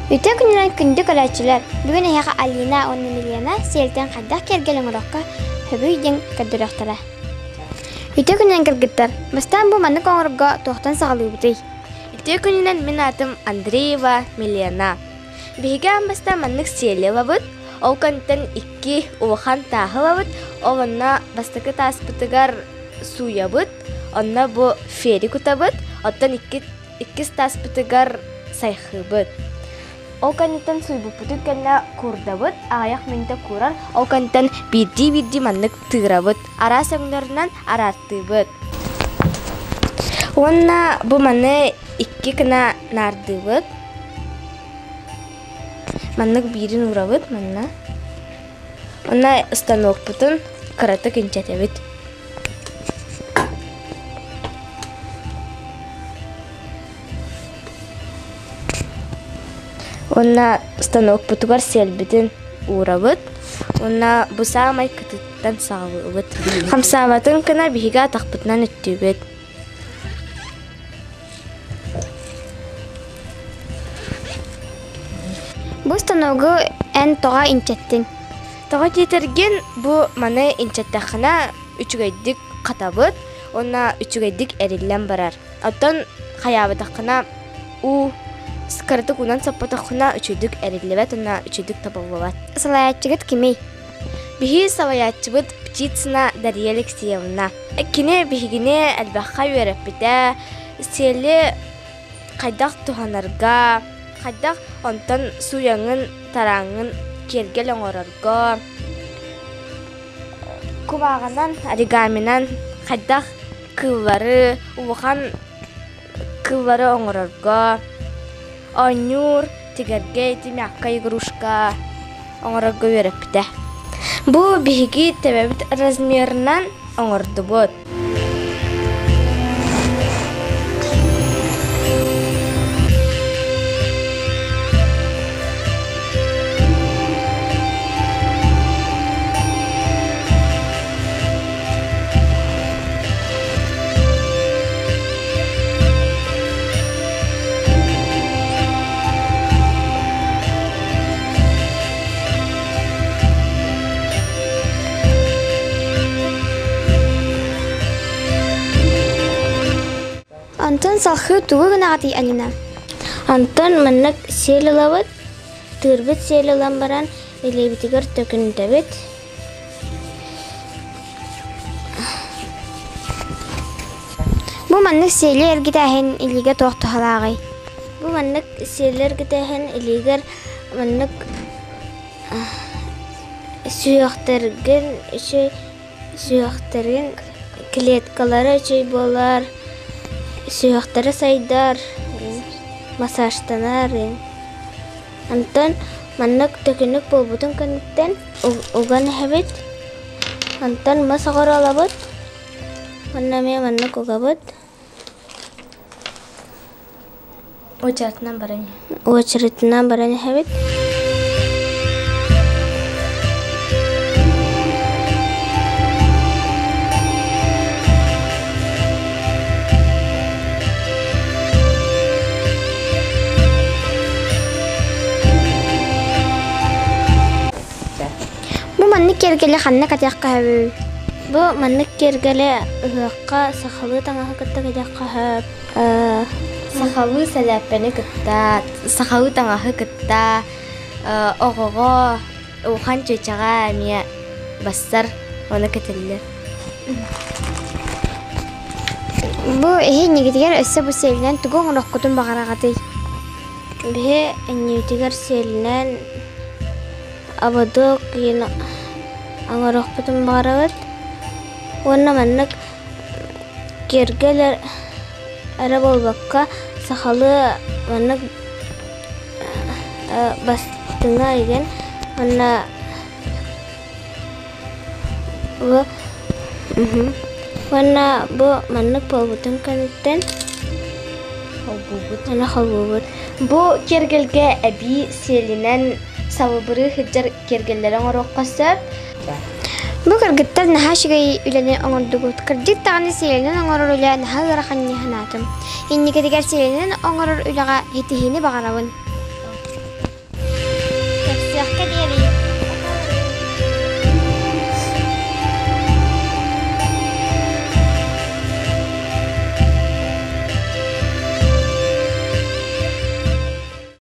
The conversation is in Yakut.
Үтүө күнүнэн күндү көрөөччүлэр! Бүгүн эһиэхэ Алина уонна Милена сиэлтэн хайдах киэргэл оҥороххо сөбүй диэн көрдөрүөхтэрэ. Үтүө күнүнэн кыргыттар! Бастаан бу маннык оҥорорго туохтан саҕалыыбытый? Үтүө күнүнэн мин аатым Андреева Милена. Биһиги аан бастаан маннык сиэли ылабыт, ол кэнниттэн икки улахан тааһы ылабыт, ол онно бастакы тааспытыгар сууйабыт, онно бу фери кутабыт, оттон икки иккис тааспытыгар сайхыыбыт. Ол кэнниттэн сууйбуппутун кэннэ куурдабыт, аҕыйах мүнүүтэ куурар, ол кэнниттэн биирдии-биирдии маннык тыырабыт, араас өҥнөрүнэн араартыыбыт. Уонна бу маны икки гына наардыыбыт. Маннык биирин уурабыт манна. Уонна станокпутун кыратык инчэтэбит. Уонна станокпутугар сиэлбитин уурабыт уонна бу саамай кытыттан саҕалыыбыт. Хамсаабатын гына биһиги атахпытынан үттүүбүт. Бу станогу эн тоҕо инчэттиҥ? Тоҕо диэтэргин бу маны инчэттэххинэ үчүгэйдик хатабыт уонна үчүгэйдик эриллэн барар. Оттон хайаабатаххына уу кыратык уунан соппотоххуна үчүгэйдик эриллибэт уонна үчүгэйдик табыллыбат. Салайааччыгыт кимий? Биһи салайааччыбыт Птицына Дария Алексеевна. Кини биһигини элбэххэ үөрэппитэ, сиэли хайдах туһанарга, хайдах онтон сууйаҥҥын, тарааҥҥын киэргэл оҥорорго, Кумааҕынан, оригаминан хайдах кыыллары, улахан кыыллары оҥорорго, оонньуур, тигэргэ ити мягкая игрушка оҥорорго үөрэппитэ. Бу биһиги төбөбүт размерынан оҥордубут. Онтон салхыы тугу гынаҕытый Алина? Онтон маннык сиэл ылабыт, тыырбыт сиэл ылан баран илиибитигэр төкүнүтэбит. Бу маннык сиэли эргитээһин илиигэ туох туһалааҕый? Бу маннык сиэли эргитээһин илиигэр маннык сүһүөхтэргин үчүгэй сүһүөхтэрин клеткалара үчүгэй буолар, сүһүөхтэрэ сайдар, массажтанар. Онтон маннык төкүнүк буолбутун кэнниттэн уган иһэбит, онтон мас оҕоро ылабыт уонна эмиэ маннык угабыт. Уочаратынан баран Уочаратынан баран иһэбит. Бу маннык киэргэли ханна кэтиэххэ сөбүй? Бу маннык киэргэли ыһыахха сахалыы таҥаһы кытта кэтиэххэ сөп. Сахалыы сэлээппэни кытта, сахалыы таҥаһы кытта оҕоҕо улахан чүөчэҕэ эмиэ бассар, ону кэтиллэр. Бу эһи иннигитигэр өссө бу сиэлинэн тугу оҥоруоххутун баҕараҕытый? Биһи иннибитигэр сиэлинэн ободок диэн оҥоруохпутун баҕарабыт уонна маннык киэргэл эрэ буолбакка сахалыы маннык бастыҥа игин уонна Бу уонна бу маннык буолбутун кэнниттэн Холбуубут. аны холбуубут. Бу киэргэлгэ эбии сиэлинэн салыбырыы сылдьар киэргэллэри оҥоруохха сөп. Бу кыргыттар наһаа үчүгэй үлэни оҥордугут. Кырдьык даҕаны сиэлинэн оҥорор үлэ наһаа ыарахан дии санаатым. Инникитигэр сиэлинэн оҥорор үлэҕэ ситиһиини баҕарабын.